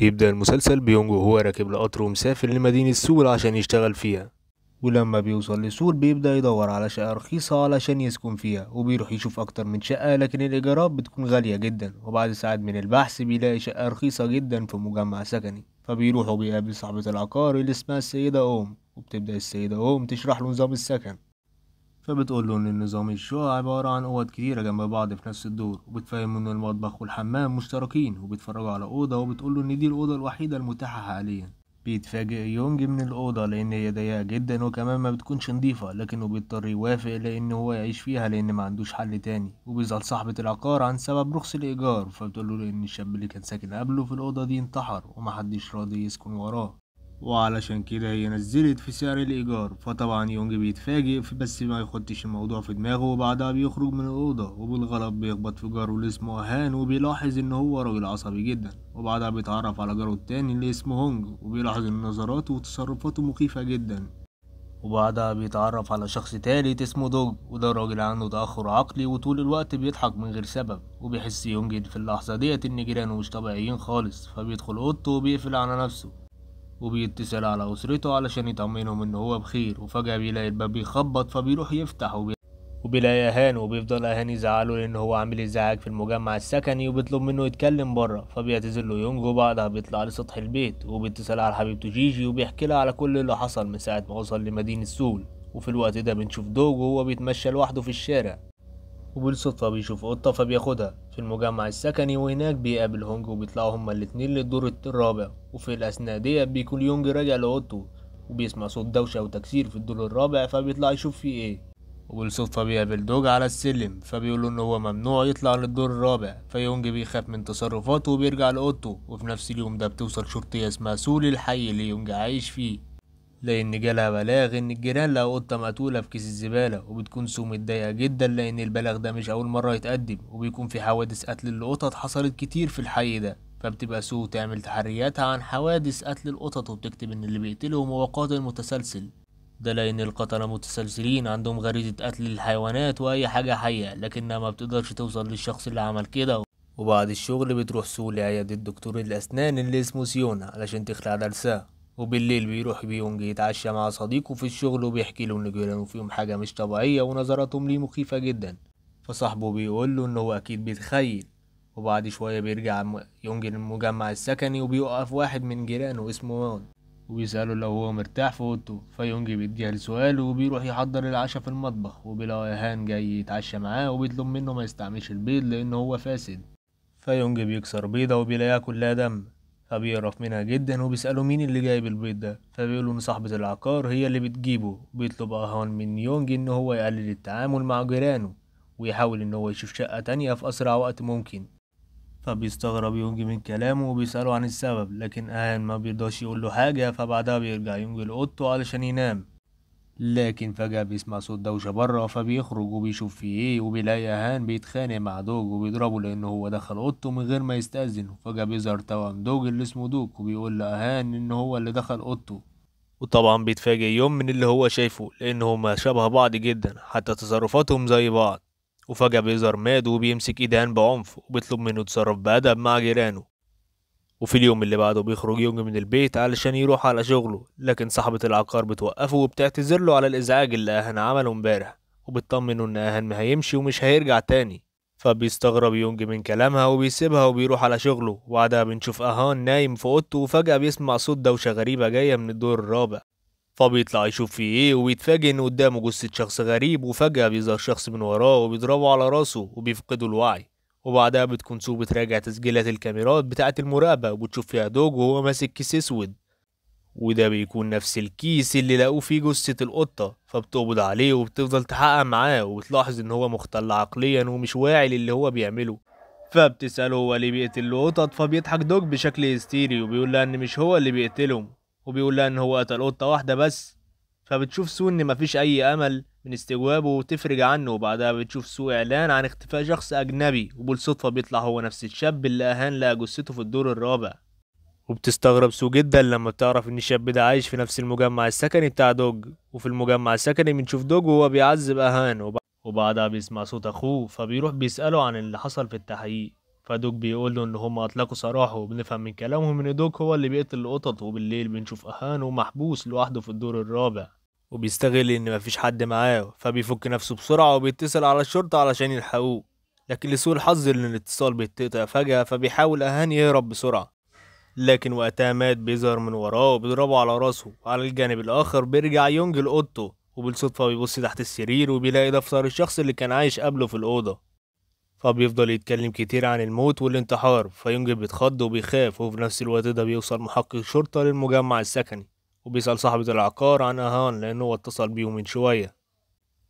بيبدأ المسلسل بيونج وهو راكب القطر ومسافر لمدينة سول عشان يشتغل فيها، ولما بيوصل لسول بيبدأ يدور على شقة رخيصة علشان يسكن فيها، وبيروح يشوف أكتر من شقة لكن الإيجارات بتكون غالية جدا. وبعد ساعات من البحث بيلاقي شقة رخيصة جدا في مجمع سكني، فبيروح وبيقابل صاحبة العقار اللي اسمها السيدة أوم، وبتبدأ السيدة أوم تشرح له نظام السكن. فبتقول له إن نظام الشقق عبارة عن أوض كتيرة جنب بعض في نفس الدور، وبتفهمه إن المطبخ والحمام مشتركين، وبيتفرجوا على أوضة وبتقول له إن دي الأوضة الوحيدة المتاحة حاليا. بيتفاجئ يونج من الأوضة لأن هي ضيقة جدا وكمان ما بتكونش نظيفة، لكنه بيضطر يوافق لأن هو يعيش فيها لأن ما عندوش حل تاني. وبيسأل صاحبة العقار عن سبب رخص الإيجار، فبتقول له إن الشاب اللي كان ساكن قبله في الأوضة دي انتحر ومحدش راضي يسكن وراه، وعلشان كده هي نزلت في سعر الإيجار. فطبعا يونج بيتفاجئ بس ما يخدش الموضوع في دماغه، وبعدها بيخرج من الأوضة وبالغلط بيخبط في جاره اللي اسمه هان، وبيلاحظ إن هو راجل عصبي جدا. وبعدها بيتعرف على جاره التاني اللي اسمه هونج، وبيلاحظ إن نظراته وتصرفاته مخيفة جدا. وبعدها بيتعرف على شخص تالت اسمه دوج، وده راجل عنده تأخر عقلي وطول الوقت بيضحك من غير سبب. وبيحس يونج في اللحظة ديت إن جيرانه مش طبيعيين خالص، فبيدخل أوضته وبيقفل على نفسه وبيتصل على أسرته علشان يطمنهم إن هو بخير. وفجأة بيلاقي الباب بيخبط، فبيروح يفتح وبيلاقي أهان، وبيفضل أهان يزعله لأن هو عامل إزعاج في المجمع السكني وبيطلب منه يتكلم بره، فبيعتذر له يونج. وبعدها بيطلع لسطح البيت وبيتصل على حبيبته جيجي وبيحكي لها على كل اللي حصل من ساعة ما وصل لمدينة سول. وفي الوقت ده بنشوف دوج وهو بيتمشى لوحده في الشارع، وبالصدفة بيشوف قطة فبياخدها في المجمع السكني، وهناك بيقابل هونج وبيطلعوا هما الاتنين للدور الرابع. وفي الأثناء دي بيكون يونج راجع لأوضته وبيسمع صوت دوشة وتكسير في الدور الرابع، فبيطلع يشوف فيه ايه. وبالصدفة بيقابل دوج على السلم، فبيقوله ان هو ممنوع يطلع للدور الرابع، فيونج بيخاف من تصرفاته وبيرجع لأوضته. وفي نفس اليوم ده بتوصل شرطية اسمها سول الحي اللي يونج عايش فيه، لأن جالها بلاغ إن الجيران لقوا قطة مقتولة في كيس الزبالة، وبتكون سو متضايقة جدا لأن البلاغ ده مش أول مرة يتقدم، وبيكون في حوادث قتل القطط حصلت كتير في الحي ده. فبتبقى سو تعمل تحرياتها عن حوادث قتل القطط، وبتكتب إن اللي بيقتلهم هو قاتل متسلسل، ده لأن القتلة متسلسلين عندهم غريزة قتل الحيوانات وأي حاجة حية، لكنها ما بتقدرش توصل للشخص اللي عمل كده. وبعد الشغل بتروح سو لعيادة دكتور الأسنان اللي اسمه سيونا علشان تخلع ضرسها. وبالليل بيروح بيونج يتعشى مع صديقه في الشغل، وبيحكي له ان جيرانه فيهم حاجة مش طبيعية ونظراتهم ليه مخيفة جدا، فصاحبه بيقول له ان هو اكيد بيتخيل. وبعد شوية بيرجع يونج للمجمع السكني وبيوقف واحد من جيرانه اسمه وان، وبيسأله لو هو مرتاح في اوضته، فيونج بيتجاهل سؤاله وبيروح يحضر العشاء في المطبخ. وبيلاقي هان جاي يتعشى معاه وبيطلب منه ما يستعملش البيض لان هو فاسد، فيونج بيكسر بيضة وبيلاقيها كلها دم، فبيقرف منها جدا وبيسأله مين اللي جايب البيض ده، فبيقولوا ان صاحبة العقار هي اللي بتجيبه. بيطلب اهان من يونج ان هو يقلل التعامل مع جيرانه ويحاول ان هو يشوف شقة تانية في اسرع وقت ممكن، فبيستغرب يونج من كلامه وبيسأله عن السبب، لكن اهان ما بيرضاش يقول له حاجة. فبعدها بيرجع يونج لأوضته علشان ينام، لكن فجأة بيسمع صوت دوشة بره، فبيخرج وبيشوف فيه ايه، وبيلاقي هان بيتخانق مع دوج وبيضربه لأنه هو دخل أوضته من غير ما يستأذن. وفجأة بيظهر توأم دوج اللي اسمه دوك وبيقول لأهان إن هو اللي دخل أوضته، وطبعا بيتفاجئ يوم من اللي هو شايفه لأن هما شبه بعض جدا حتى تصرفاتهم زي بعض. وفجأة بيظهر ماد وبيمسك ايد هان بعنف وبيطلب منه يتصرف بأدب مع جيرانه. وفي اليوم اللي بعده بيخرج يونج من البيت علشان يروح على شغله، لكن صاحبة العقار بتوقفه وبتعتذر له على الإزعاج اللي أهان عمله امبارح، وبتطمنه إن أهان ما هيمشي ومش هيرجع تاني. فبيستغرب يونج من كلامها وبيسيبها وبيروح على شغله. وبعدها بنشوف أهان نايم في أوضته، وفجأة بيسمع صوت دوشة غريبة جاية من الدور الرابع، فبيطلع يشوف فيه ايه وبيتفاجئ إن قدامه جثة شخص غريب. وفجأة بيظهر شخص من وراه وبيضربه على راسه وبيفقده الوعي. وبعدها بتكون سو بتراجع تسجيلات الكاميرات بتاعة المراقبة وبتشوف فيها دوج وهو ماسك كيس اسود، وده بيكون نفس الكيس اللي لقوه فيه جثة القطة، فبتقبض عليه وبتفضل تحقق معاه، وبتلاحظ ان هو مختل عقليا ومش واعي للي هو بيعمله. فبتسأله هو ليه بيقتل القطط، فبيضحك دوج بشكل هستيري وبيقول لها ان مش هو اللي بيقتلهم، وبيقول لها ان هو قتل قطة واحدة بس. فبتشوف سو ان مفيش اي امل من استجوابه وتفرج عنه. وبعدها بتشوف سو اعلان عن اختفاء شخص اجنبي، وبالصدفه بيطلع هو نفس الشاب اللي اهان لقى جثته في الدور الرابع. وبتستغرب سو جدا لما بتعرف ان الشاب ده عايش في نفس المجمع السكني بتاع دوج. وفي المجمع السكني بنشوف دوج وهو بيعذب اهان، وبعدها بيسمع صوت اخوه، فبيروح بيسأله عن اللي حصل في التحقيق. فدوك بيقول له ان هم اطلقوا سراحه، وبنفهم من كلامهم ان دوك هو اللي بيقتل القطط. وبالليل بنشوف اهانو محبوس لوحده في الدور الرابع، وبيستغل ان مفيش حد معاه، فبيفك نفسه بسرعة وبيتصل على الشرطة علشان يلحقوه، لكن لسوء الحظ ان الاتصال بيتقطع فجأة، فبيحاول اهان يهرب بسرعة، لكن وقتها مات بيظهر من وراه وبيضربه على راسه. على الجانب الاخر بيرجع يونج لأوضته، وبالصدفة بيبص تحت السرير وبيلاقي دفتر الشخص اللي كان عايش قبله في الأوضة، فبيفضل يتكلم كتير عن الموت والانتحار، فيونج بيتخض وبيخاف. وفي نفس الوقت ده بيوصل محقق شرطة للمجمع السكني، وبيسأل صاحبة العقار عن أهان لأنه هو اتصل بيهم من شوية،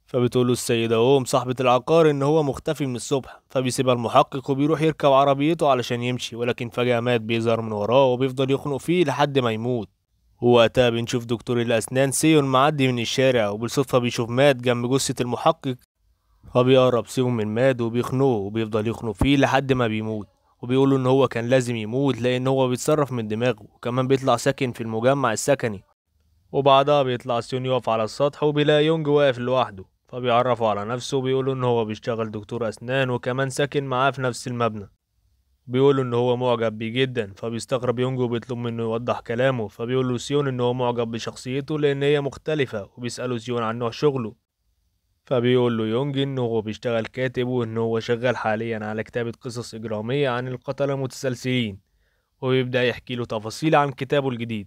فبتقوله السيدة أوم صاحبة العقار إن هو مختفي من الصبح، فبيسيبها المحقق وبيروح يركب عربيته علشان يمشي، ولكن فجأة مات بيظهر من وراه وبيفضل يخنق فيه لحد ما يموت. ووقتها بنشوف دكتور الأسنان سيون معدي من الشارع، وبالصدفة بيشوف مات جنب جثة المحقق، فبيقرب سيون من ماد وبيخنقه وبيفضل يخنق فيه لحد ما بيموت، وبيقوله إن هو كان لازم يموت لأن هو بيتصرف من دماغه، وكمان بيطلع ساكن في المجمع السكني. وبعدها بيطلع سيون يقف على السطح وبيلاقي يونج واقف لوحده، فبيعرفه على نفسه وبيقوله إن هو بيشتغل دكتور أسنان وكمان ساكن معاه في نفس المبنى، بيقوله إن هو معجب بيه جدا، فبيستغرب يونج وبيطلب منه يوضح كلامه، فبيقوله سيون إن هو معجب بشخصيته لأن هي مختلفة، وبيسأله سيون عن نوع شغله، فبيقول له يونج إن هو بيشتغل كاتب وإن هو شغال حاليا على كتابة قصص إجرامية عن القتلة المتسلسلين، وبيبدأ يحكي له تفاصيل عن كتابه الجديد.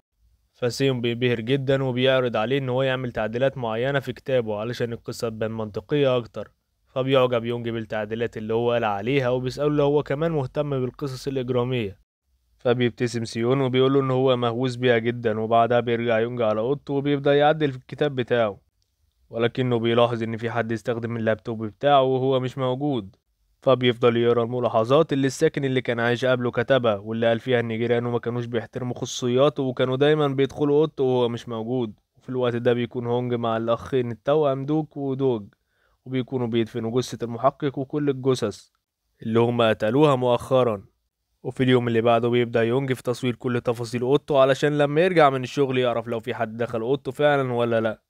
فسيون بينبهر جدا وبيعرض عليه إن هو يعمل تعديلات معينة في كتابه علشان القصة تبان منطقية أكتر، فبيعجب يونج بالتعديلات اللي هو قال عليها، وبيسأله لو هو كمان مهتم بالقصص الإجرامية، فبيبتسم سيون وبيقوله إن هو مهووس بيها جدا. وبعدها بيرجع يونج على أوضته وبيبدأ يعدل في الكتاب بتاعه، ولكنه بيلاحظ إن في حد استخدم اللابتوب بتاعه وهو مش موجود، فبيفضل يقرا الملاحظات اللي الساكن اللي كان عايش قبله كتبها، واللي قال فيها إن جيرانه ما كانوش بيحترموا خصوصياته وكانوا دايما بيدخلوا أوضته وهو مش موجود. وفي الوقت ده بيكون هونج مع الأخين التوأم دوك ودوج، وبيكونوا بيدفنوا جثة المحقق وكل الجثث اللي هما قتلوها مؤخرا. وفي اليوم اللي بعده بيبدأ يونج في تصوير كل تفاصيل أوضته علشان لما يرجع من الشغل يعرف لو في حد دخل أوضته فعلا ولا لأ.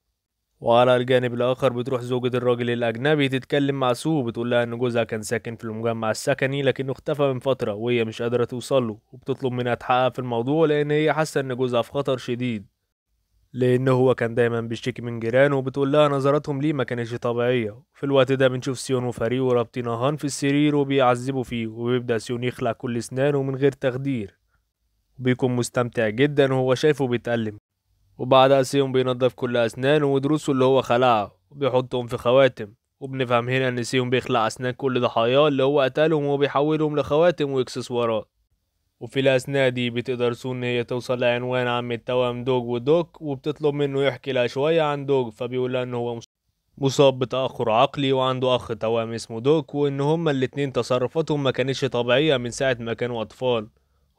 وعلى الجانب الآخر بتروح زوجة الراجل الأجنبي تتكلم مع سو، بتقول لها إن جوزها كان ساكن في المجمع السكني لكنه اختفى من فترة وهي مش قادرة توصله، وبتطلب منها تحقق في الموضوع لأن هي حاسة إن جوزها في خطر شديد، لأن هو كان دايما بيشتكي من جيرانه، وبتقول لها نظراتهم ليه ما كانتش طبيعية. في الوقت ده بنشوف سيون وفريقه رابطين هان في السرير وبيعذبوا فيه، وبيبدأ سيون يخلع كل أسنانه من غير تخدير، وبيكون مستمتع جدا وهو شايفه بيتألم. وبعدها سيون بينظف كل أسنانه ودروسه اللي هو خلعها وبيحطهم في خواتم، وبنفهم هنا إن سيون بيخلع أسنان كل ضحاياه اللي هو قتلهم وبيحولهم لخواتم وإكسسوارات. وفي الأثناء دي بتقدر سو إن هي توصل لعنوان عم التوأم دوج ودوك، وبتطلب منه يحكي لها شوية عن دوج، فبيقول لها إن هو مصاب بتأخر عقلي وعنده أخ توأم اسمه دوك، وإن هما الاتنين تصرفاتهم ما كانتش طبيعية من ساعة ما كانوا أطفال.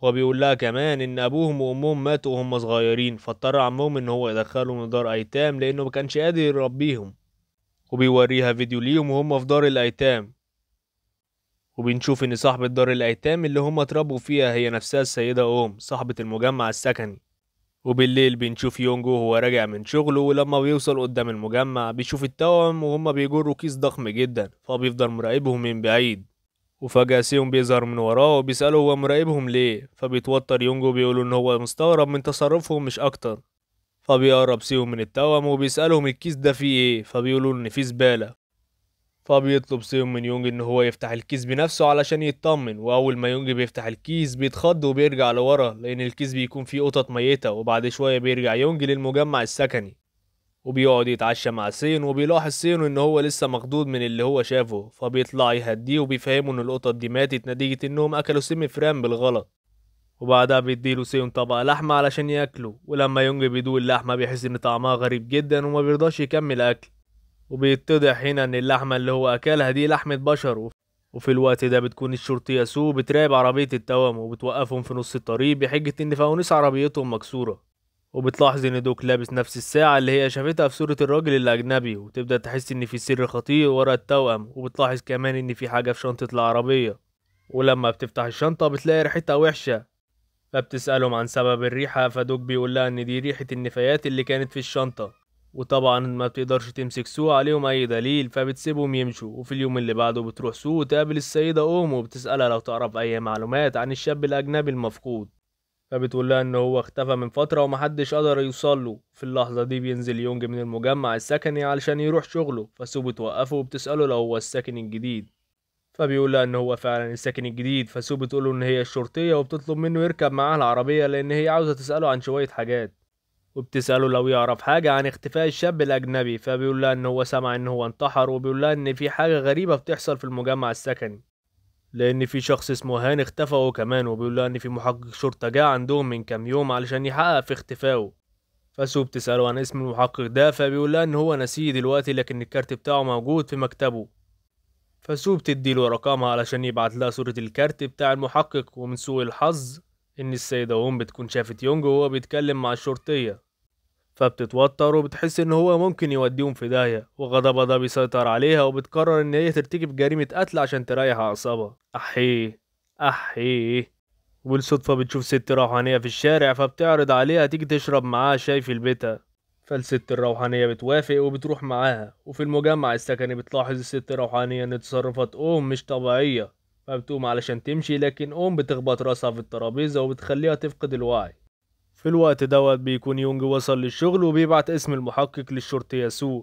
وبيقول لها كمان إن أبوهم وأمهم ماتوا وهم صغيرين، فاضطر عمهم إن هو يدخلهم لدار أيتام لأنه ما كانش قادر يربيهم، وبيوريها فيديو ليهم وهم في دار الأيتام. وبنشوف إن صاحبة دار الأيتام اللي هم اتربوا فيها هي نفسها السيدة أوم صاحبة المجمع السكني. وبالليل بنشوف يونجو وهو راجع من شغله، ولما بيوصل قدام المجمع بيشوف التوأم وهم بيجروا كيس ضخم جدا، فبيفضل مراقبهم من بعيد. وفجأة سيون بيظهر من وراه وبيسأله هو مراقبهم ليه، فبيتوتر يونجو وبيقوله إن هو مستغرب من تصرفهم مش أكتر. فبيقرب سيون من التوأم وبيسألهم الكيس ده فيه إيه، فبيقولوا إن فيه زبالة. فبيطلب سيون من يونج إن هو يفتح الكيس بنفسه علشان يطمن، وأول ما يونج بيفتح الكيس بيتخض وبيرجع لورا لأن الكيس بيكون فيه قطط ميتة. وبعد شوية بيرجع يونج للمجمع السكني وبيقعد يتعشى مع سيون، وبيلاحظ سيون إن هو لسه مخضوض من اللي هو شافه، فبيطلع يهديه وبيفهمه إن القطط دي ماتت نتيجة إنهم أكلوا سم فران بالغلط. وبعدها بيديله سيون طبق لحمة علشان ياكله، ولما يونج بيدوق اللحمة بيحس إن طعمها غريب جدا وما بيرضاش يكمل أكل. وبيتضح هنا إن اللحمة اللي هو أكلها دي لحمة بشر. وفي الوقت ده بتكون الشرطية سو بتراقب عربية التوأم وبتوقفهم في نص الطريق بحجة إن فوانيس عربيتهم مكسورة، وبتلاحظ إن دوك لابس نفس الساعة اللي هي شافتها في صورة الراجل الأجنبي، وتبدأ تحس إن في سر خطير ورا التوأم. وبتلاحظ كمان إن في حاجة في شنطة العربية، ولما بتفتح الشنطة بتلاقي ريحتها وحشة، فبتسألهم عن سبب الريحة، فدوك بيقول لها إن دي ريحة النفايات اللي كانت في الشنطة. وطبعا ما بتقدرش تمسك سو عليهم اي دليل، فبتسيبهم يمشوا. وفي اليوم اللي بعده بتروح سو تقابل السيدة اوم وبتسألها لو تعرف اي معلومات عن الشاب الاجنبي المفقود، فبتقول لها ان هو اختفى من فترة ومحدش قدر يوصله. في اللحظة دي بينزل يونج من المجمع السكني علشان يروح شغله، فسو بتوقفه وبتسأله لو هو الساكن الجديد، فبيقول لها ان هو فعلا الساكن الجديد. فسو بتقوله ان هي الشرطية وبتطلب منه يركب معاها العربية لان هي عاوزة تسأله عن شوية حاجات، وبتسأله لو يعرف حاجة عن اختفاء الشاب الأجنبي، فبيقول لها إن هو سمع إن هو انتحر، وبيقول لها إن في حاجة غريبة بتحصل في المجمع السكني لأن في شخص اسمه هان اختفى هو كمان، وبيقول لها إن في محقق شرطة جه عندهم من كام يوم علشان يحقق في اختفائه. فسو بتسأله عن اسم المحقق ده، فبيقول لها إن هو نسيه دلوقتي لكن الكارت بتاعه موجود في مكتبه. فسو بتديله رقمها علشان يبعت لها صورة الكارت بتاع المحقق، ومن سوء الحظ إن السيدة هوم بتكون شافت يونج وهو بيتكلم مع الشرطية، فبتتوتر وبتحس ان هو ممكن يوديهم في داهية، وغضبها ده بيسيطر عليها وبتقرر ان هي ترتكب جريمة قتل عشان تريح اعصابها. احيه احيه. وبالصدفة بتشوف ست روحانية في الشارع، فبتعرض عليها تيجي تشرب معاها شاي في البيتها، فالست الروحانية بتوافق وبتروح معاها. وفي المجمع السكني بتلاحظ الست الروحانية ان تصرفات أم مش طبيعية، فبتقوم علشان تمشي لكن أم بتخبط راسها في الترابيزة وبتخليها تفقد الوعي. في الوقت دوت بيكون يونج وصل للشغل وبيبعت اسم المحقق للشرطية سو،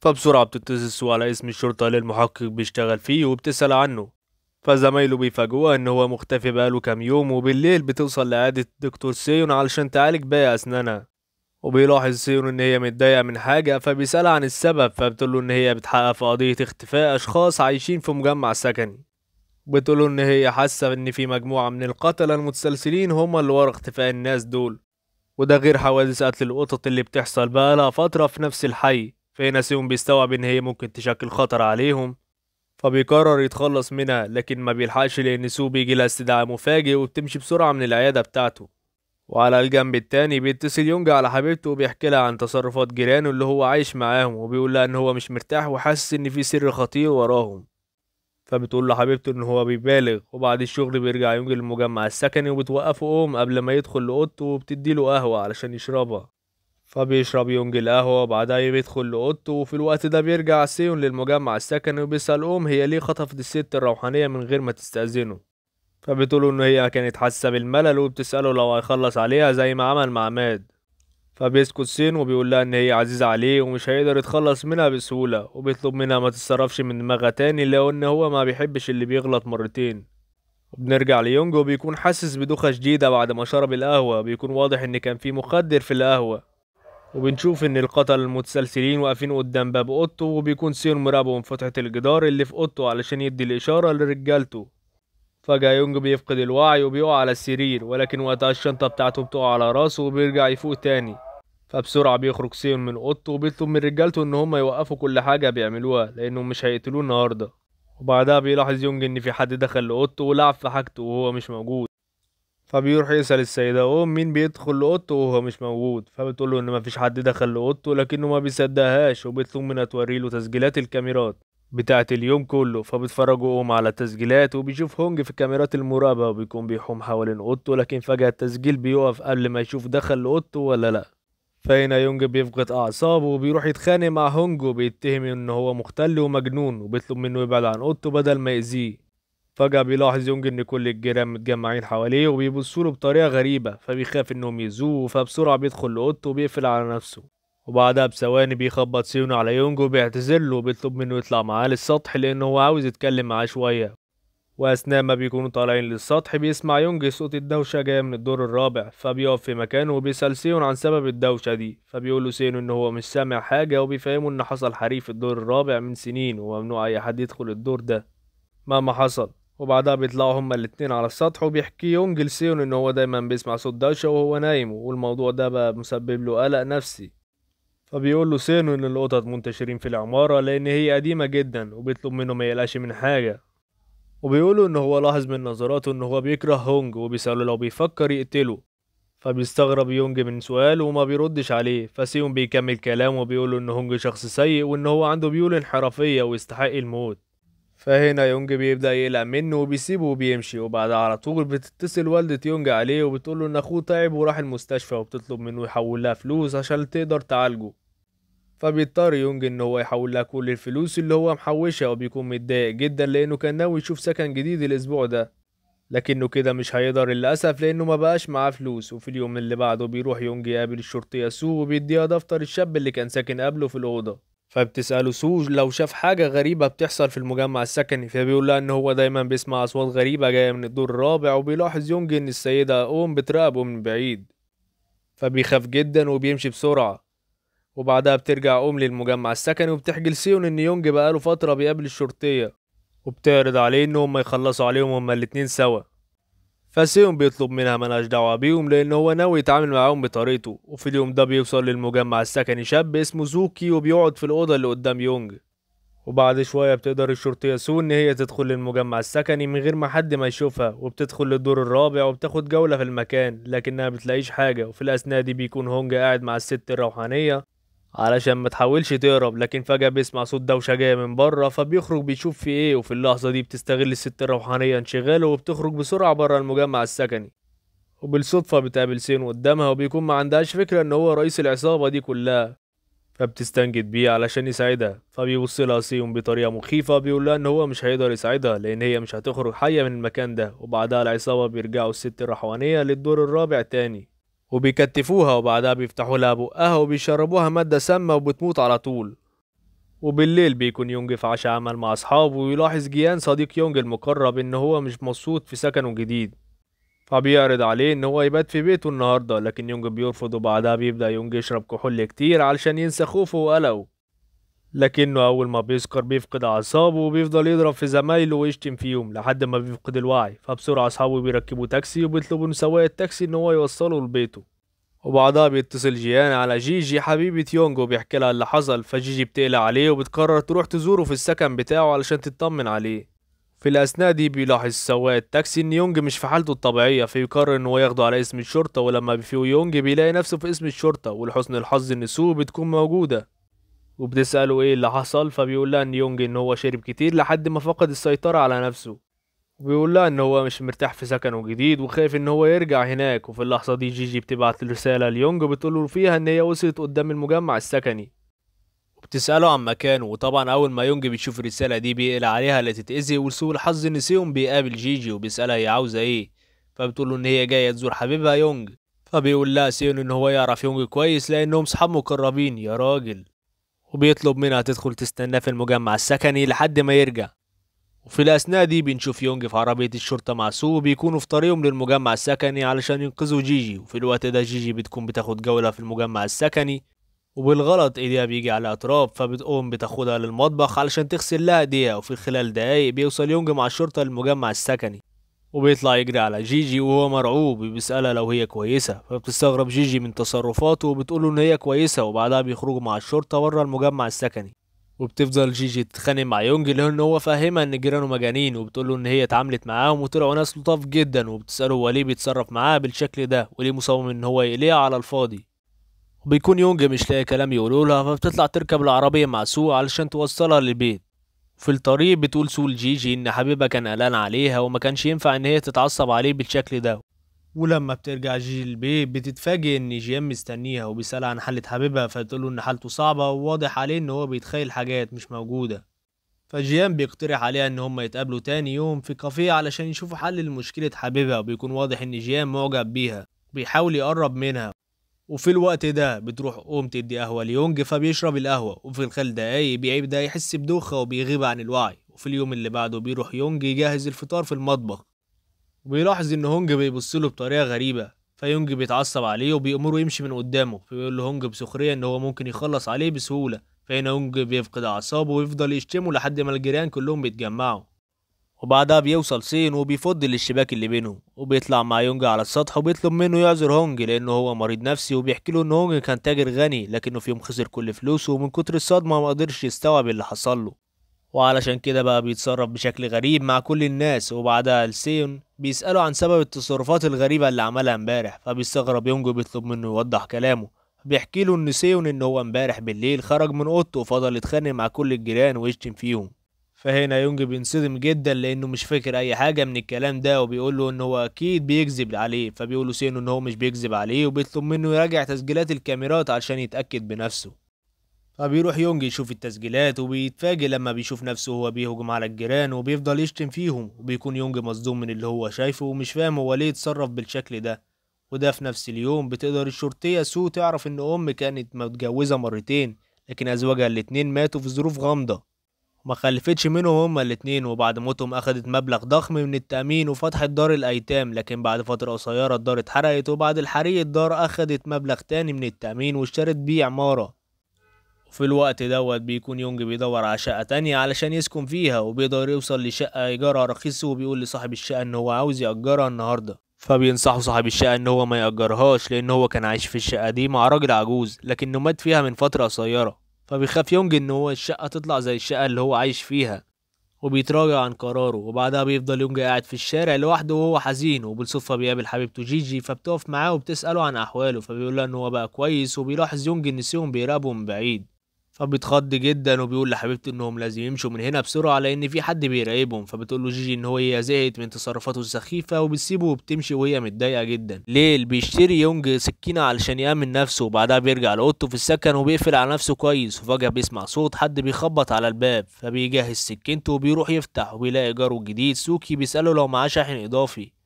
فبسرعة بتتصل سو على اسم الشرطة اللي المحقق بيشتغل فيه وبتسأل عنه، فزمايله بيفاجئوها ان هو مختفي بقاله كام يوم. وبالليل بتوصل لعيادة دكتور سيون علشان تعالج باقي اسنانها، وبيلاحظ سيون ان هي متضايقة من حاجة فبيسألها عن السبب، فبتقوله ان هي بتحقق في قضية اختفاء اشخاص عايشين في مجمع سكني، بتقوله ان هي حاسة ان في مجموعة من القتلة المتسلسلين هما اللي ورا اختفاء الناس دول، وده غير حوادث قتل القطط اللي بتحصل بقالها فترة في نفس الحي. فهنا سيون بيستوعب ان هي ممكن تشكل خطر عليهم، فبيقرر يتخلص منها، لكن ما بيلحقش لان سو بيجي لها استدعاء مفاجئ وبتمشي بسرعة من العيادة بتاعته. وعلى الجنب التاني بيتصل يونج على حبيبته وبيحكي لها عن تصرفات جيرانه اللي هو عايش معاهم، وبيقول لها ان هو مش مرتاح وحاسس ان في سر خطير وراهم، فبتقول لحبيبته ان هو بيبالغ. وبعد الشغل بيرجع يونج للمجمع السكني وبتوقفه أم قبل ما يدخل لأوضته وبتديله قهوة علشان يشربها، فبيشرب يونج القهوة وبعدها بيدخل لأوضته. وفي الوقت ده بيرجع سيون للمجمع السكني وبيسأل أم هي ليه خطفت الست الروحانية من غير ما تستأذنه، فبتقوله ان هي كانت حاسة بالملل وبتسأله لو هيخلص عليها زي ما عمل مع ماد، فبيسكت سين وبيقول لها ان هي عزيزة عليه ومش هيقدر يتخلص منها بسهولة، وبيطلب منها ما تتصرفش من دماغها تاني لان هو ما بيحبش اللي بيغلط مرتين. وبنرجع ليونج وبيكون حاسس بدوخة شديدة بعد ما شرب القهوة، بيكون واضح ان كان في مخدر في القهوة، وبنشوف ان القتلة المتسلسلين واقفين قدام باب اوضته، وبيكون سين مراقبهم فتحة الجدار اللي في اوضته علشان يدي الاشارة لرجالته. فجأة يونج بيفقد الوعي وبيقع على السرير، ولكن وقتها الشنطة بتاعته بتقع على راسه وبيرجع يفوق تاني. فبسرعة بيخرج سيون من اوضته وبيطلب من رجالته ان هم يوقفوا كل حاجة بيعملوها لانهم مش هيقتلوه النهاردة. وبعدها بيلاحظ يونج ان في حد دخل لاوضته ولعب في حاجته وهو مش موجود، فبيروح يسأل السيدة أم مين بيدخل لأوضته وهو مش موجود، فبتقوله ان مفيش حد دخل لأوضته، لكنه ما بيصدقهاش وبيطلب منها توريله تسجيلات الكاميرات بتاعة اليوم كله. فبيتفرجوا أم على التسجيلات وبيشوف هونج في كاميرات المراقبة وبيكون بيحوم حوالين أوضته، لكن فجأة التسجيل بيقف قبل ما يشوف دخل لأوضته ولا لأ. فهنا يونج بيفقد أعصابه وبيروح يتخانق مع هونج وبيتهم إن هو مختل ومجنون وبيطلب منه يبعد عن أوضته بدل ما يأذيه. فجأة بيلاحظ يونج إن كل الجيران متجمعين حواليه وبيبصوله بطريقة غريبة، فبيخاف إنهم يأذوه، فبسرعة بيدخل لأوضته وبيقفل على نفسه. وبعدها بثواني بيخبط سيون على يونج وبيعتذر له وبيطلب منه يطلع معاه للسطح لأنه هو عاوز يتكلم معاه شوية. وأثناء ما بيكونوا طالعين للسطح بيسمع يونج صوت الدوشة جاية من الدور الرابع، فبيقف في مكانه وبيسأل سيون عن سبب الدوشة دي، فبيقول له سيون إن هو مش سامع حاجة وبيفهمه إن حصل حريق في الدور الرابع من سنين وممنوع أي حد يدخل الدور ده مهما حصل. وبعدها بيطلعوا هما الاتنين على السطح وبيحكي يونج لسيون إن هو دايما بيسمع صوت دوشة وهو نايم والموضوع ده بقى مسبب له قلق نفسي. فبيقول له سيون إن القطط منتشرين في العمارة لأن هي قديمة جدا وبيطلب منه ما يقلقش من حاجة، وبيقولوا ان هو لاحظ من نظراته ان هو بيكره هونج وبيسأله لو بيفكر يقتله، فبيستغرب يونج من سؤاله وما بيردش عليه. فسيون بيكمل كلامه وبيقوله ان هونج شخص سيء وان هو عنده ميول انحرافية ويستحق الموت. فهنا يونج بيبدأ يقلق منه وبيسيبه وبيمشي. وبعدها على طول بتتصل والدة يونج عليه وبتقوله ان اخوه تعب وراح المستشفى وبتطلب منه يحول لها فلوس عشان تقدر تعالجه. فبيضطر يونج ان هو يحول لها كل الفلوس اللي هو محوشها، وبيكون متضايق جدا لانه كان ناوي يشوف سكن جديد الاسبوع ده، لكنه كده مش هيقدر للأسف لأنه ما بقاش معاه فلوس. وفي اليوم اللي بعده بيروح يونج يقابل الشرطية سو وبيديها دفتر الشاب اللي كان ساكن قبله في الأوضة. فبتسأله سو لو شاف حاجة غريبة بتحصل في المجمع السكني، فبيقول لها إن هو دايما بيسمع أصوات غريبة جاية من الدور الرابع، وبيلاحظ يونج إن السيدة أوم بتراقبه من بعيد، فبيخاف جدا وبيمشي بسرعة. وبعدها بترجع أوم للمجمع السكني وبتحكي لسيون إن يونج بقاله فترة بيقابل الشرطية، وبتعرض عليه ان هم يخلصوا عليهم هما الاتنين سوا. فسيون بيطلب منها ملهاش دعوة بيهم لان هو ناوي يتعامل معاهم بطريقته. وفي اليوم ده بيوصل للمجمع السكني شاب اسمه زوكي وبيقعد في الأوضة اللي قدام يونج. وبعد شوية بتقدر الشرطية سو ان هي تدخل للمجمع السكني من غير ما حد ما يشوفها، وبتدخل للدور الرابع وبتاخد جولة في المكان لكنها بتلاقيش حاجة. وفي الأثناء دي بيكون هونج قاعد مع الست الروحانية علشان ما تحاولش تهرب، لكن فجأة بيسمع صوت دوشة جاية من بره فبيخرج بيشوف في ايه. وفي اللحظة دي بتستغل الست الروحانية انشغاله وبتخرج بسرعة بره المجمع السكني. وبالصدفة بتقابل سين قدامها وبيكون ما عندهاش فكرة ان هو رئيس العصابة دي كلها، فبتستنجد بيه علشان يساعدها. فبيبص لها سيون بطريقة مخيفة بيقول لها ان هو مش هيقدر يساعدها لان هي مش هتخرج حية من المكان ده. وبعدها العصابة بيرجعوا الست الروحانية للدور الرابع تاني وبيكتفوها، وبعدها بيفتحوا لها بقها وبيشربوها مادة سامة وبتموت على طول. وبالليل بيكون يونج في عشاء عمل مع أصحابه، ويلاحظ جيان صديق يونج المقرب إن هو مش مبسوط في سكنه الجديد، فبيعرض عليه إن هو يبات في بيته النهاردة، لكن يونج بيرفض. وبعدها بيبدأ يونج يشرب كحول كتير علشان ينسى خوفه وقلقه، لكنه أول ما بيسكر بيفقد أعصابه وبيفضل يضرب في زمايله ويشتم فيهم لحد ما بيفقد الوعي. فبسرعة أصحابه بيركبوا تاكسي وبيطلبوا من سواق التاكسي إن هو يوصله لبيته. وبعدها بيتصل جيان على جيجي حبيبة يونج وبيحكي لها اللي حصل، فجيجي بتقلق عليه وبتقرر تروح تزوره في السكن بتاعه علشان تطمن عليه. في الأثناء دي بيلاحظ سواق التاكسي إن يونج مش في حالته الطبيعية، فيقرر إن هو ياخده على اسم الشرطة. ولما بيفيق يونج بيلاقي نفسه في اسم الشرطة، ولحسن الحظ إن سو بتكون موجودة وبتسأله ايه اللي حصل، فبيقول لها ان يونج ان هو شرب كتير لحد ما فقد السيطرة على نفسه، وبيقول لها ان هو مش مرتاح في سكنه الجديد وخايف ان هو يرجع هناك. وفي اللحظة دي جيجي بتبعت رسالة ليونج بتقول له فيها ان هي وصلت قدام المجمع السكني وبتسأله عن مكانه. وطبعا اول ما يونج بيشوف الرسالة دي بيقلق عليها لا تتأذي، ولسوء الحظ ان سيون بيقابل جيجي وبيسألها هي عاوزة ايه، فبتقول له ان هي جاية تزور حبيبها يونج. فبيقول لها سيون ان هو يعرف يونج كويس لانهم صحاب مقربين يا راجل، وبيطلب منها تدخل تستناه في المجمع السكني لحد ما يرجع. وفي الأثناء دي بنشوف يونج في عربية الشرطة مع سو بيكونوا في طريقهم للمجمع السكني علشان ينقذوا جيجي. وفي الوقت ده جيجي بتكون بتاخد جولة في المجمع السكني، وبالغلط ايديها بيجي على أطراف، فبتقوم بتاخدها للمطبخ علشان تغسل لها ايديها. وفي خلال دقايق بيوصل يونج مع الشرطة للمجمع السكني، وبيطلع يجري على جيجي وهو مرعوب وبيسألها لو هي كويسة، فبتستغرب جيجي من تصرفاته وبتقوله ان هي كويسة. وبعدها بيخرجوا مع الشرطة بره المجمع السكني، وبتفضل جيجي تتخانق مع يونج لان هو فاهمها ان جيرانه مجانين، وبتقوله ان هي اتعاملت معاهم وطلعوا ناس لطاف جدا، وبتسأله هو ليه بيتصرف معاها بالشكل ده وليه مصمم ان هو يقليها على الفاضي. وبيكون يونج مش لاقي كلام يقوله لها، فبتطلع تركب العربية مع سو علشان توصلها للبيت. في الطريق بتقول سو لجيجي ان حبيبها كان قلقان عليها وما كانش ينفع ان هي تتعصب عليه بالشكل ده. ولما بترجع جيجي البيت بتتفاجئ ان جيان مستنيها وبيسألها عن حالة حبيبها، فتقوله ان حالته صعبة وواضح عليه ان هو بيتخيل حاجات مش موجودة. فجيان بيقترح عليها ان هما يتقابلوا تاني يوم في كافيه علشان يشوفوا حل لمشكلة حبيبها، وبيكون واضح ان جيان معجب بيها بيحاول يقرب منها. وفي الوقت ده بتروح أم تدي قهوة ليونج فبيشرب القهوة، وفي خلال دقايق بيبدأ يحس بدوخة وبيغيب عن الوعي. وفي اليوم اللي بعده بيروح يونج يجهز الفطار في المطبخ، وبيلاحظ إن هونج بيبصله بطريقة غريبة، فيونج بيتعصب عليه وبيأمره يمشي من قدامه. فبيقول له هونج بسخرية إن هو ممكن يخلص عليه بسهولة، فهنا هونج بيفقد أعصابه ويفضل يشتمه لحد ما الجيران كلهم بيتجمعوا. وبعدها بيوصل سين وبيفض الاشتباك اللي بينهم، وبيطلع مع يونج على السطح وبيطلب منه يعذر هونج لانه هو مريض نفسي، وبيحكي له ان هونج كان تاجر غني لكنه في يوم خسر كل فلوسه ومن كتر الصدمه ما قدرش يستوعب اللي حصل له، وعلشان كده بقى بيتصرف بشكل غريب مع كل الناس. وبعدها سين بيسأله عن سبب التصرفات الغريبه اللي عملها امبارح، فبيستغرب يونج وبيطلب منه يوضح كلامه. بيحكي له ان سيون ان هو امبارح بالليل خرج من اوضته وفضل يتخانق مع كل الجيران ويشتم فيهم. فهنا يونج بينصدم جدا لانه مش فاكر اي حاجه من الكلام ده، وبيقول له ان هو اكيد بيكذب عليه. فبيقول له سينو ان هو مش بيكذب عليه، وبيطلب منه يراجع تسجيلات الكاميرات عشان يتاكد بنفسه. فبيروح يونج يشوف التسجيلات وبيتفاجئ لما بيشوف نفسه وهو بيهجم على الجيران وبيفضل يشتم فيهم، وبيكون يونج مصدوم من اللي هو شايفه ومش فاهم هو ليه اتصرف بالشكل ده. وده في نفس اليوم بتقدر الشرطية سو تعرف ان ام كانت متجوزة مرتين، لكن ازواجها الاتنين ماتوا في ظروف غامضة وما خلفتش منهم هما الاتنين، وبعد موتهم اخدت مبلغ ضخم من التأمين وفتحت دار الايتام، لكن بعد فترة قصيرة الدار اتحرقت، وبعد الحريق الدار اخدت مبلغ تاني من التأمين واشترت بيه عمارة. وفي الوقت دوت بيكون يونج بيدور على شقة تانية علشان يسكن فيها، وبيقدر يوصل لشقة ايجارها رخيص، وبيقول لصاحب الشقة ان هو عاوز يأجرها النهاردة. فبينصحه صاحب الشقة ان هو ما يأجرهاش لان هو كان عايش في الشقة دي مع راجل عجوز لكنه مات فيها من فترة قصيرة. فبيخاف يونج ان هو الشقة تطلع زي الشقة اللي هو عايش فيها، وبيتراجع عن قراره. وبعدها بيفضل يونج قاعد في الشارع لوحده وهو حزين، وبالصدفة بيقابل حبيبته جيجي، فبتقف معاه وبتسأله عن أحواله، فبيقول لها ان هو بقى كويس. وبيلاحظ يونج ان سيون بيراقبه من بعيد، فبيتخض جدا وبيقول لحبيبته انهم لازم يمشوا من هنا بسرعة لان في حد بيراقبهم. فبتقول له جيجي ان هو هي زهقت من تصرفاته السخيفة وبتسيبه وبتمشي وهي متضايقة جدا. ليل بيشتري يونج سكينة علشان يامن نفسه، وبعدها بيرجع لاوضته في السكن وبيقفل على نفسه كويس. وفجاة بيسمع صوت حد بيخبط على الباب، فبيجهز سكينته وبيروح يفتح، وبيلاقي جاره الجديد سوكي بيساله لو معاه شاحن اضافي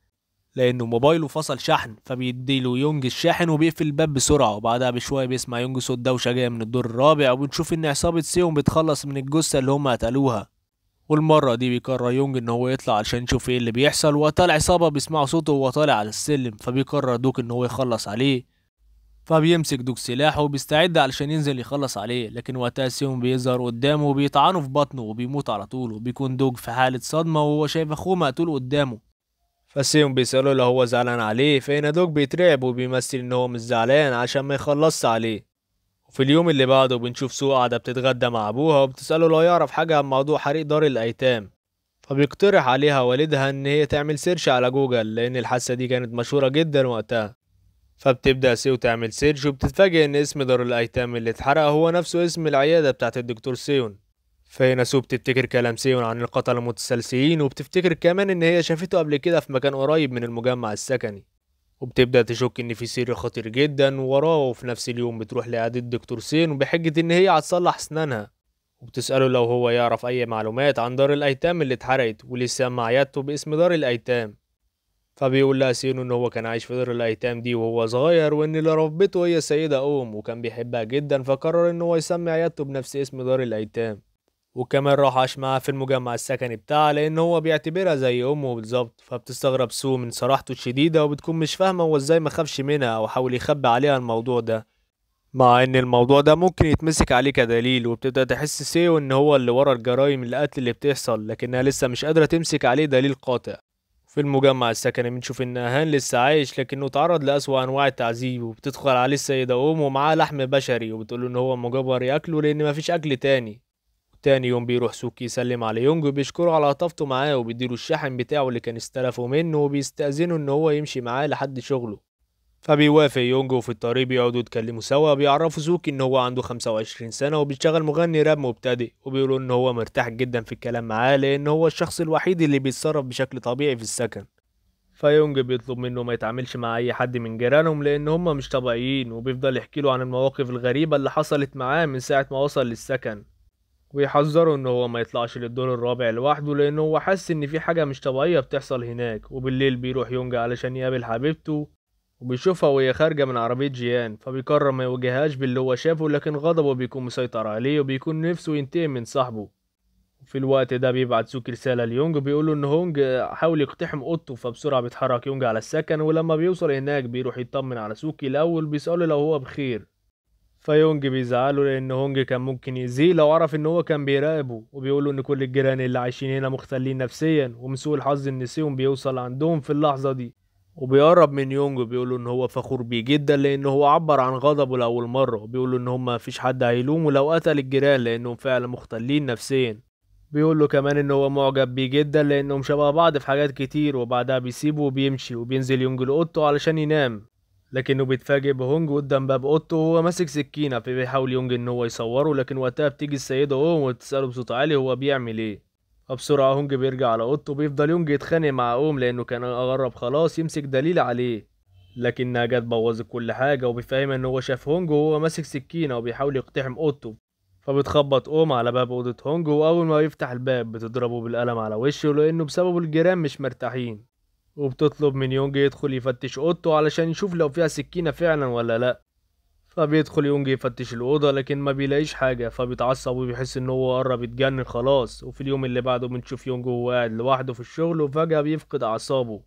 لانه موبايله فصل شحن، فبيديله يونج الشاحن وبيقفل الباب بسرعة. وبعدها بشوية بيسمع يونج صوت دوشه جاية من الدور الرابع، وبنشوف ان عصابة سيون بتخلص من الجثة اللي هم قتلوها. والمرة دي بيقرر يونج ان هو يطلع علشان يشوف ايه اللي بيحصل. وقتها العصابة بيسمعوا صوته وهو طالع على السلم، فبيقرر دوك ان هو يخلص عليه. فبيمسك دوك سلاحه وبيستعد علشان ينزل يخلص عليه، لكن وقتها سيون بيظهر قدامه وبيطعنه في بطنه وبيموت على طول. وبيكون دوك في حاله صدمة وهو شايف اخوه مقتول قدامه. فسيون بيسأله لو هو زعلان عليه، فهنا دوك بيترعب وبيمثل ان هو مش زعلان عشان ما يخلصش عليه. وفي اليوم اللي بعده بنشوف سو قاعدة بتتغدى مع ابوها وبتسأله لو يعرف حاجة عن موضوع حريق دار الايتام. فبيقترح عليها والدها ان هي تعمل search على جوجل لان الحادثة دي كانت مشهورة جدا وقتها. فبتبدأ سيو تعمل search وبتتفاجئ ان اسم دار الايتام اللي اتحرق هو نفسه اسم العيادة بتاعت الدكتور سيون. فهنا سو بتفتكر كلام سيون عن القتلة المتسلسلين، وبتفتكر كمان ان هي شافته قبل كده في مكان قريب من المجمع السكني، وبتبدأ تشك ان في سر خطير جدا وراه. وفي نفس اليوم بتروح لعيادة الدكتور سيون بحجة ان هي هتصلح اسنانها، وبتسأله لو هو يعرف اي معلومات عن دار الايتام اللي اتحرقت وليه سمى عيادته باسم دار الايتام. فبيقول لها سيون ان هو كان عايش في دار الايتام دي وهو صغير، وان اللي ربته هي السيدة اوم وكان بيحبها جدا، فقرر ان هو يسمي عيادته بنفس اسم دار الايتام. وكمان راح عاش معاها في المجمع السكني بتاعها لان هو بيعتبرها زي امه بالظبط. فبتستغرب سو من صراحته الشديدة وبتكون مش فاهمه هو ازاي ما خافش منها او حاول يخبي عليها الموضوع ده، مع ان الموضوع ده ممكن يتمسك عليه كدليل. وبتبدا تحس سيو ان هو اللي ورا الجرايم القتل اللي بتحصل، لكنها لسه مش قادرة تمسك عليه دليل قاطع. في المجمع السكني بنشوف ان هان لسه عايش لكنه اتعرض لأسوأ انواع التعذيب، وبتدخل عليه السيدة ام ومعاه لحم بشري وبتقوله ان هو مجبر ياكله لان مفيش اكل تاني. تاني يوم بيروح سوكي يسلم على يونج وبيشكره على لطافته معاه وبيديله الشاحن بتاعه اللي كان استلفه منه، وبيستأذنه ان هو يمشي معاه لحد شغله. فبيوافق يونج، وفي الطريق بيقعدوا يتكلموا سوا. بيعرفوا سوكي ان هو عنده 25 سنة وبيشتغل مغني راب مبتدئ، وبيقولوا ان هو مرتاح جدا في الكلام معاه لان هو الشخص الوحيد اللي بيتصرف بشكل طبيعي في السكن. فيونج بيطلب منه ما يتعاملش مع اي حد من جيرانهم لان هم مش طبيعيين، وبيفضل يحكي له عن المواقف الغريبة اللي حصلت معاه من ساعة ما وصل للسكن، ويحذره ان هو ما يطلعش للدور الرابع لوحده لان هو حس ان في حاجة مش طبيعية بتحصل هناك. وبالليل بيروح يونج علشان يقابل حبيبته، وبيشوفها وهي خارجة من عربية جيان، فبيقرر ما يواجههاش باللي هو شافه، لكن غضبه بيكون مسيطر عليه وبيكون نفسه ينتقم من صاحبه. وفي الوقت ده بيبعت سوكي رسالة ليونج بيقوله ان هونج حاول يقتحم اوضته، فبسرعة بيتحرك يونج على السكن، ولما بيوصل هناك بيروح يطمن على سوكي الاول، بيسأله لو هو بخير. فيونج بيزعله لان هونج كان ممكن يأذيه لو عرف ان هو كان بيراقبه، وبيقوله ان كل الجيران اللي عايشين هنا مختلين نفسيا، ومن سوء الحظ ان سيون بيوصل عندهم في اللحظة دي. وبيقرب من يونج وبيقوله ان هو فخور بيه جدا لان هو عبر عن غضبه لاول مرة، وبيقوله ان هما مفيش حد هيلومه لو قتل الجيران لانهم فعلا مختلين نفسيا. بيقوله كمان ان هو معجب بيه جدا لانهم شبه بعض في حاجات كتير. وبعدها بيسيبه وبيمشي، وبينزل يونج لاوضته علشان ينام، لكنه بيتفاجئ بهونج قدام باب اوضته وهو ماسك سكينة، فبيحاول يونج ان هو يصوره، لكن وقتها بتيجي السيدة اوم وتساله بصوت عالي هو بيعمل ايه. فبسرعه هونج بيرجع على اوضته، وبيفضل يونج يتخانق مع اوم لانه كان قرب خلاص يمسك دليل عليه، لكنها جت بوظت كل حاجة، وبيفهمها ان هو شاف هونج وهو ماسك سكينة وبيحاول يقتحم اوضته. فبتخبط أم على باب أوضة هونج، وأول ما يفتح الباب بتضربه بالقلم على وشه لأنه بسببه الجيران مش مرتاحين، وبتطلب من يونج يدخل يفتش أوضته علشان يشوف لو فيها سكينة فعلا ولا لأ. فبيدخل يونج يفتش الأوضة لكن ما بيلاقيش حاجة، فبيتعصب وبيحس إن هو قرب يتجنن خلاص. وفي اليوم اللي بعده بنشوف يونج وهو قاعد لوحده في الشغل، وفجأة بيفقد أعصابه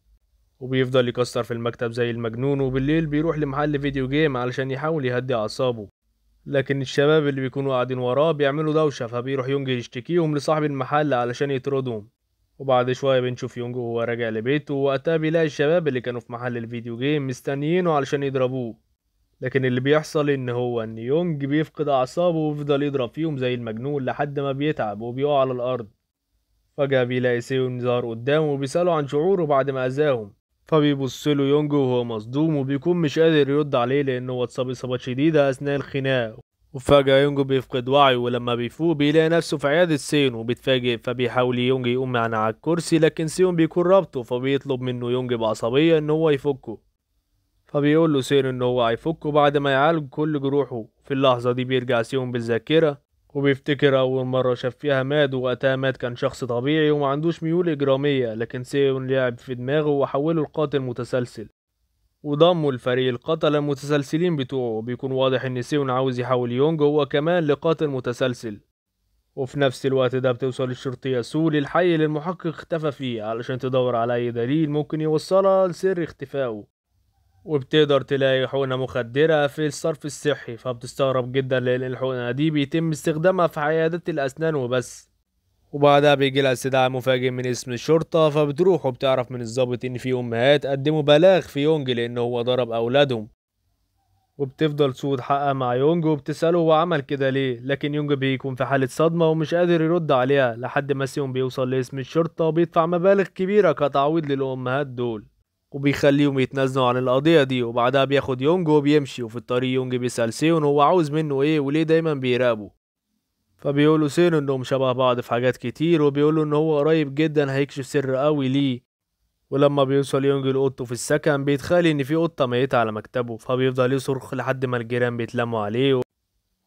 وبيفضل يكسر في المكتب زي المجنون. وبالليل بيروح لمحل video game علشان يحاول يهدي أعصابه، لكن الشباب اللي بيكونوا قاعدين وراه بيعملوا دوشة، فبيروح يونج يشتكيهم لصاحب المحل علشان يطردهم. وبعد شوية بنشوف يونج وهو راجع لبيته، ووقتها بيلاقي الشباب اللي كانوا في محل ال video game مستنيينه علشان يضربوه، لكن اللي بيحصل ان يونج بيفقد اعصابه ويفضل يضرب فيهم زي المجنون لحد ما بيتعب وبيقع على الارض. فجأة بيلاقي سيون ظهر قدامه وبيسأله عن شعوره بعد ما اذاهم، فبيبص له يونج وهو مصدوم وبيكون مش قادر يرد عليه لانه هو اتصاب اصابات شديدة اثناء الخناق. وفجأة يونج بيفقد وعيه، ولما بيفوق بيلاقي نفسه في عيادة سيون وبيتفاجئ، فبيحاول يونج يقوم من على الكرسي لكن سيون بيكون رابطه، فبيطلب منه يونج بعصبية ان هو يفكه، فبيقول له سيون ان هو هيفكه بعد ما يعالج كل جروحه. في اللحظة دي بيرجع سيون بالذاكرة وبيفتكر أول مرة شاف فيها ماد، ووقتها ماد كان شخص طبيعي وما عندوش ميول إجرامية، لكن سيون لعب في دماغه وحوله لقاتل متسلسل وضمه لفريق القتلة المتسلسلين بتوعه. بيكون واضح إن سيون عاوز يحول يونج هو كمان لقاتل متسلسل. وفي نفس الوقت ده بتوصل الشرطية سو للحي اللي المحقق اختفى فيه علشان تدور على أي دليل ممكن يوصلها لسر اختفائه، وبتقدر تلاقي حقنة مخدرة في الصرف الصحي، فبتستغرب جدا لأن الحقنة دي بيتم استخدامها في عيادات الأسنان وبس. وبعدها بيجي لها استدعاء مفاجئ من اسم الشرطة، فبتروح وبتعرف من الضابط إن في أمهات قدموا بلاغ في يونج لأن هو ضرب أولادهم. وبتفضل سو تحقق مع يونج وبتسأله هو عمل كده ليه، لكن يونج بيكون في حالة صدمة ومش قادر يرد عليها لحد ما سيون بيوصل لاسم الشرطة وبيدفع مبالغ كبيرة كتعويض للأمهات دول وبيخليهم يتنازلوا عن القضية دي. وبعدها بياخد يونج وبيمشي، وفي الطريق يونج بيسأل سيون هو عاوز منه ايه وليه دايما بيراقبه، فبيقولوا سيون انهم شبه بعض في حاجات كتير، وبيقولوا ان هو قريب جدا هيكشف سر قوي ليه. ولما بيوصل يونج لأوضته في السكن بيتخيل ان في قطة ميتة على مكتبه، فبيفضل يصرخ لحد ما الجيران بيتلموا عليه.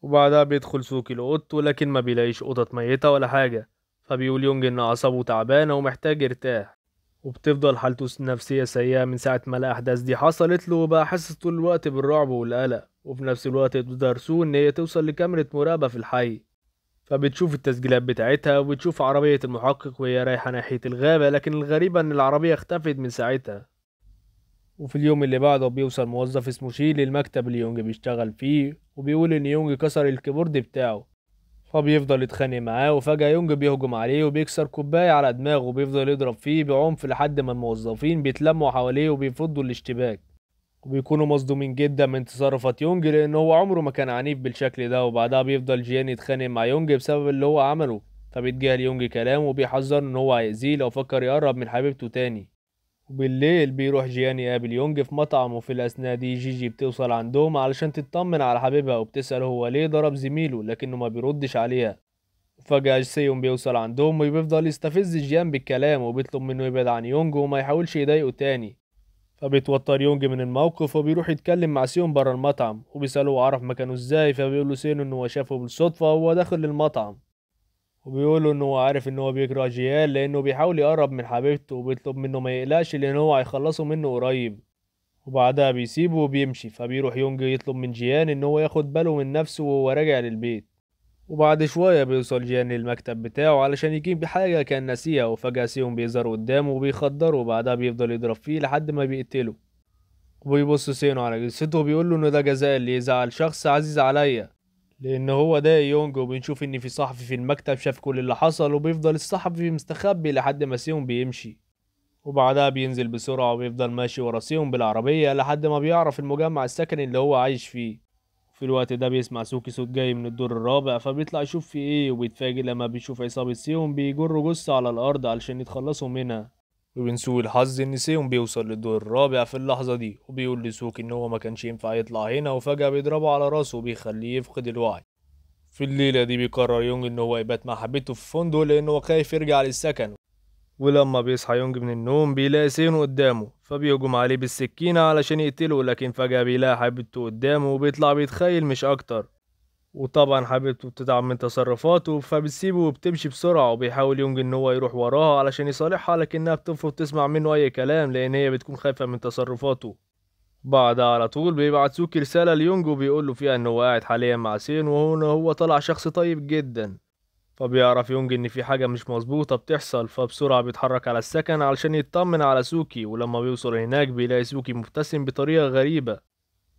وبعدها بيدخل سوكي لأوضته لكن ما بيلاقيش قطط ميتة ولا حاجة، فبيقول يونج ان اعصابه تعبانة ومحتاج يرتاح. وبتفضل حالته النفسية سيئة من ساعة ما الأحداث دي حصلت له، وبقى حاسس طول الوقت بالرعب والقلق. وفي نفس الوقت بتقدر سو إن هي توصل لكاميرا مراقبة في الحي، فبتشوف التسجيلات بتاعتها وبتشوف عربية المحقق وهي رايحة ناحية الغابة، لكن الغريبة إن العربية اختفت من ساعتها. وفي اليوم اللي بعده بيوصل موظف اسمه شي للمكتب اللي يونج بيشتغل فيه، وبيقول إن يونج كسر ال keyboard بتاعه، فبيفضل يتخانق معاه. وفجأة يونج بيهجم عليه وبيكسر كوباية على دماغه وبيفضل يضرب فيه بعنف لحد ما الموظفين بيتلموا حواليه وبيفضوا الاشتباك، وبيكونوا مصدومين جدا من تصرفات يونج لأن هو عمره ما كان عنيف بالشكل ده. وبعدها بيفضل جيان يتخانق مع يونج بسبب اللي هو عمله، فبيتجاهل يونج كلامه وبيحذره ان هو هيأذيه لو فكر يقرب من حبيبته تاني. وبالليل بيروح جيان يقابل يونج في مطعم، وفي الأثناء دي جيجي بتوصل عندهم علشان تطمن على حبيبها، وبتسأله هو ليه ضرب زميله لكنه ما بيردش عليها. وفجأة سيون بيوصل عندهم وبيفضل يستفز جيان بالكلام وبيطلب منه يبعد عن يونج وما يحاولش يضايقه تاني. فبيتوتر يونج من الموقف وبيروح يتكلم مع سيون برا المطعم وبيسأله هو عرف مكانه ازاي، فبيقول له سيون انه هو شافه بالصدفة وهو داخل المطعم، وبيقوله انه هو عارف ان هو بيكره جيان لانه بيحاول يقرب من حبيبته، وبيطلب منه ما يقلقش لان هو هيخلصه منه قريب. وبعدها بيسيبه وبيمشي، فبيروح يونج يطلب من جيان ان هو ياخد باله من نفسه وهو راجع للبيت. وبعد شوية بيوصل جيان للمكتب بتاعه علشان يجيب حاجة كان ناسيها، وفجأة سيون بيظهر قدامه وبيخدره، وبعدها بيفضل يضرب فيه لحد ما بيقتله. وبيبص سيون على جثته وبيقول له ان ده جزاء اللي يزعل شخص عزيز عليا لان هو ده يونج. وبنشوف ان في صحفي في المكتب شاف كل اللي حصل، وبيفضل الصحفي مستخبي لحد ما سيون بيمشي. وبعدها بينزل بسرعة وبيفضل ماشي ورا سيون بالعربية لحد ما بيعرف المجمع السكني اللي هو عايش فيه. في الوقت ده بيسمع سوكي صوت جاي من الدور الرابع، فبيطلع يشوف في ايه، وبيتفاجئ لما بيشوف عصابة سيون بيجروا جثة على الارض علشان يتخلصوا منها. ومن سوء الحظ ان سيون بيوصل للدور الرابع في اللحظة دي، وبيقول لسوكي ان هو ما كانش ينفع يطلع هنا، وفجأة بيضربه على راسه وبيخليه يفقد الوعي. في الليلة دي بيقرر يونج ان هو يبات مع حبيبته في فندق لانه خايف يرجع للسكن. ولما بيصحى يونج من النوم بيلاقي سيون قدامه، فبيهجم عليه بالسكينة علشان يقتله، لكن فجأة بيلاقي حبيبته قدامه وبيطلع بيتخيل مش أكتر. وطبعا حبيبته بتتعب من تصرفاته فبتسيبه وبتمشي بسرعة، وبيحاول يونج ان هو يروح وراها علشان يصالحها، لكنها بترفض تسمع منه اي كلام لان هي بتكون خايفة من تصرفاته. بعدها على طول بيبعت سوكي رسالة ليونج وبيقول له فيها ان هو قاعد حاليا مع سين وهو هو طلع شخص طيب جدا. فبيعرف يونج ان في حاجة مش مظبوطة بتحصل، فبسرعة بيتحرك على السكن علشان يطمن على سوكي. ولما بيوصل هناك بيلاقي سوكي مبتسم بطريقة غريبة،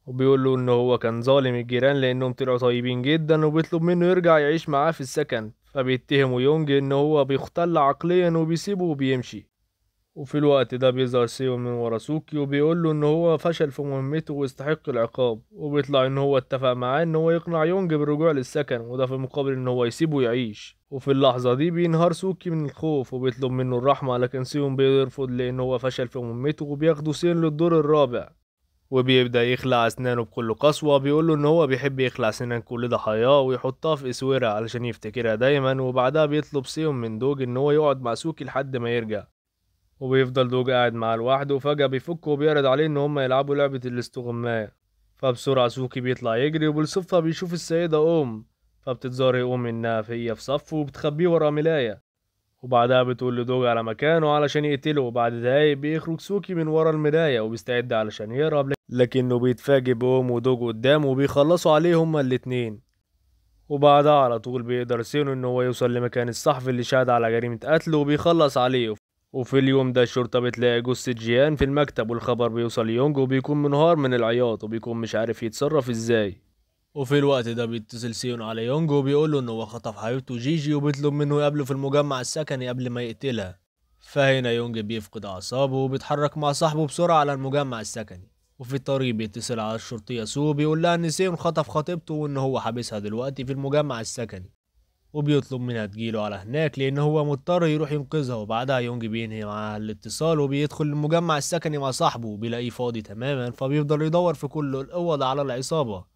وبيقول له ان هو كان ظالم الجيران لانهم طلعوا طيبين جدا، وبيطلب منه يرجع يعيش معاه في السكن. فبيتهمه يونج ان هو بيختل عقليا وبيسيبه وبيمشي. وفي الوقت ده بيظهر سيون من ورا سوكي وبيقول له ان هو فشل في مهمته ويستحق العقاب، وبيطلع ان هو اتفق معاه ان هو يقنع يونج بالرجوع للسكن، وده في مقابل ان هو يسيبه يعيش. وفي اللحظة دي بينهار سوكي من الخوف وبيطلب منه الرحمة، لكن سيون بيرفض لان هو فشل في مهمته، وبياخده سيون للدور الرابع وبيبدأ يخلع أسنانه بكل قسوة. بيقول له إن هو بيحب يخلع سنان كل ضحاياه ويحطها في أسورة علشان يفتكرها دايما. وبعدها بيطلب سيون من دوج إن هو يقعد مع سوكي لحد ما يرجع، وبيفضل دوج قاعد معاه لوحده. وفجأة بيفكه وبيعرض عليه إن هما يلعبوا لعبة الاستغماية. فبسرعة سوكي بيطلع يجري، وبالصدفة بيشوف السيدة أم، فبتتظاهر أم إنها هي في صفه وبتخبيه ورا ملاية. وبعدها بتقول لدوج على مكانه علشان يقتله. وبعد دقايق بيخرج سوكي من ورا المراية وبيستعد علشان يهرب، لكنه بيتفاجئ بأم ودوج قدامه وبيخلصوا عليه هما الاتنين. وبعدها على طول بيقدر سينو ان هو يوصل لمكان الصحفي اللي شهد على جريمة قتله وبيخلص عليه. وفي اليوم ده الشرطة بتلاقي جثة جيان في المكتب، والخبر بيوصل ليونج وبيكون منهار من العياط وبيكون مش عارف يتصرف ازاي. وفي الوقت ده بيتصل سيون على يونج وبيقول له ان هو خطف حبيبته جيجي وبيطلب منه يقابله في المجمع السكني قبل ما يقتلها. فهنا يونج بيفقد اعصابه وبيتحرك مع صاحبه بسرعة على المجمع السكني. وفي الطريق بيتصل على الشرطية سو بيقول لها ان سيون خطف خطيبته وان هو حابسها دلوقتي في المجمع السكني، وبيطلب منها تجيله على هناك لان هو مضطر يروح ينقذها. وبعدها يونج بينهي معاها الاتصال وبيدخل المجمع السكني مع صاحبه وبيلاقيه فاضي تماما، فبيفضل يدور في كل الاوض على العصابة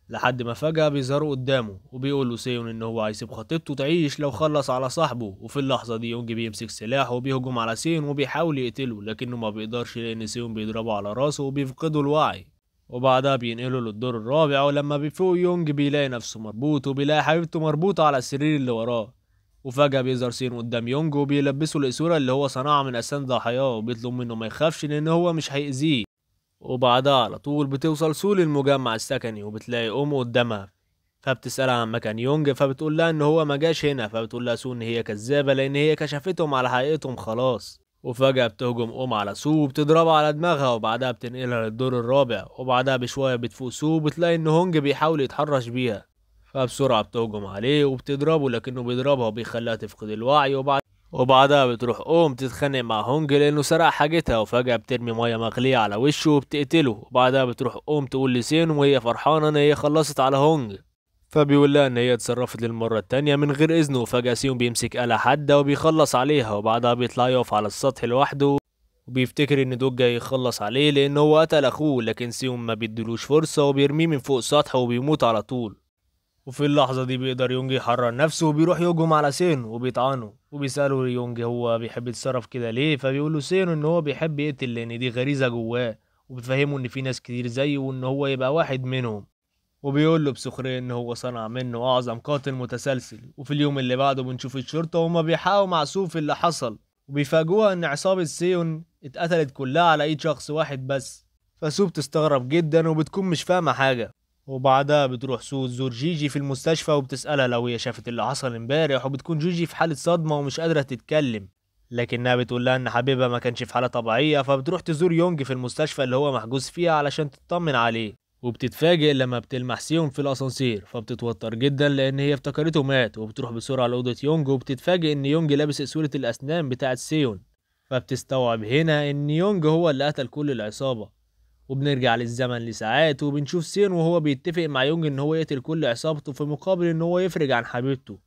لحد ما فجأة بيظهروا قدامه وبيقول له سيون ان هو هيسيب خطيبته تعيش لو خلص على صاحبه. وفي اللحظة دي يونج بيمسك سلاحه وبيهجم على سيون وبيحاول يقتله، لكنه ما بيقدرش لان سيون بيضربه على راسه وبيفقده الوعي. وبعدها بينقله للدور الرابع، ولما بيفوق يونج بيلاقي نفسه مربوط وبيلاقي حبيبته مربوطة على السرير اللي وراه. وفجأة بيظهر سيون قدام يونج وبيلبسه الأسورة اللي هو صنعها من أسنان ضحاياه، وبيطلب منه ما يخافش لان هو مش هيأذيه. وبعدها على طول بتوصل سو للمجمع السكني وبتلاقي أمه قدامها، فبتسألها عن مكان يونج فبتقول لها إن هو ما جاش هنا. فبتقول لها سو إن هي كذابة لأن هي كشفتهم على حقيقتهم خلاص. وفجأة بتهجم أم على سو وبتضربها على دماغها، وبعدها بتنقلها للدور الرابع. وبعدها بشوية بتفوق سو وبتلاقي إن هونج بيحاول يتحرش بيها، فبسرعة بتهجم عليه وبتضربه، لكنه بيضربها وبيخليها تفقد الوعي. وبعدها بتروح أم تتخانق مع هونج لأنه سرق حاجتها، وفجأة بترمي مية مغلية على وشه وبتقتله. وبعدها بتروح أم تقول لسين وهي فرحانة إن هي خلصت على هونج، فبيقول لها إن هي اتصرفت للمرة التانية من غير إذنه. وفجأة سيون بيمسك آلة حادة وبيخلص عليها، وبعدها بيطلع يقف على السطح لوحده وبيفتكر إن دوج جاي يخلص عليه لأن هو قتل أخوه، لكن سيون ما بيدلوش فرصة وبيرميه من فوق السطح وبيموت على طول. وفي اللحظة دي بيقدر يونج يحرر نفسه وبيروح يهجم على سين وبيطعنه، وبيسأله يونج هو بيحب يتصرف كده ليه، فبيقول له سين ان هو بيحب يقتل لان دي غريزة جواه، وبيفهمه ان في ناس كتير زيه وان هو يبقى واحد منهم، وبيقول له بسخرية ان هو صنع منه اعظم قاتل متسلسل. وفي اليوم اللي بعده بنشوف الشرطة وهما بيحققوا مع سو في اللي حصل، وبيفاجئوها ان عصابة سيون اتقتلت كلها على ايد شخص واحد بس. فسو بتستغرب جدا وبتكون مش فاهمة حاجة. وبعدها بتروح سو تزور جيجي في المستشفى وبتسألها لو هي شافت اللي حصل امبارح، وبتكون جيجي في حالة صدمة ومش قادرة تتكلم، لكنها بتقول لها ان حبيبها ما كانش في حالة طبيعية. فبتروح تزور يونج في المستشفى اللي هو محجوز فيها علشان تطمن عليه، وبتتفاجئ لما بتلمح سيون في الاسانسير، فبتتوتر جدا لان هي افتكرته مات، وبتروح بسرعة لأوضة يونج وبتتفاجئ ان يونج لابس اسورة الاسنان بتاعة سيون، فبتستوعب هنا ان يونج هو اللي قتل كل العصابة. وبنرجع للزمن لساعات وبنشوف سين وهو بيتفق مع يونج ان هو يقتل كل عصابته في مقابل ان هو يفرج عن حبيبته،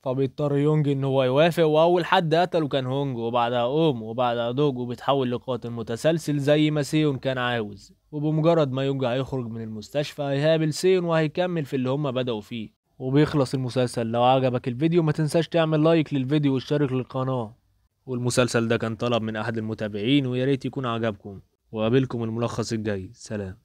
فبيضطر يونج ان هو يوافق. واول حد قتله كان هونج، وبعدها اوم، وبعدها دوج، وبيتحول لقاتل متسلسل زي ما سيون كان عاوز. وبمجرد ما يونج هيخرج من المستشفى هيقابل سيون وهيكمل في اللي هما بدأوا فيه، وبيخلص المسلسل. لو عجبك الفيديو ما تنساش تعمل like للفيديو واشترك للقناة. والمسلسل ده كان طلب من احد المتابعين، ويا ريت يكون عجبكم. وقابلكم الملخص الجاي. سلام.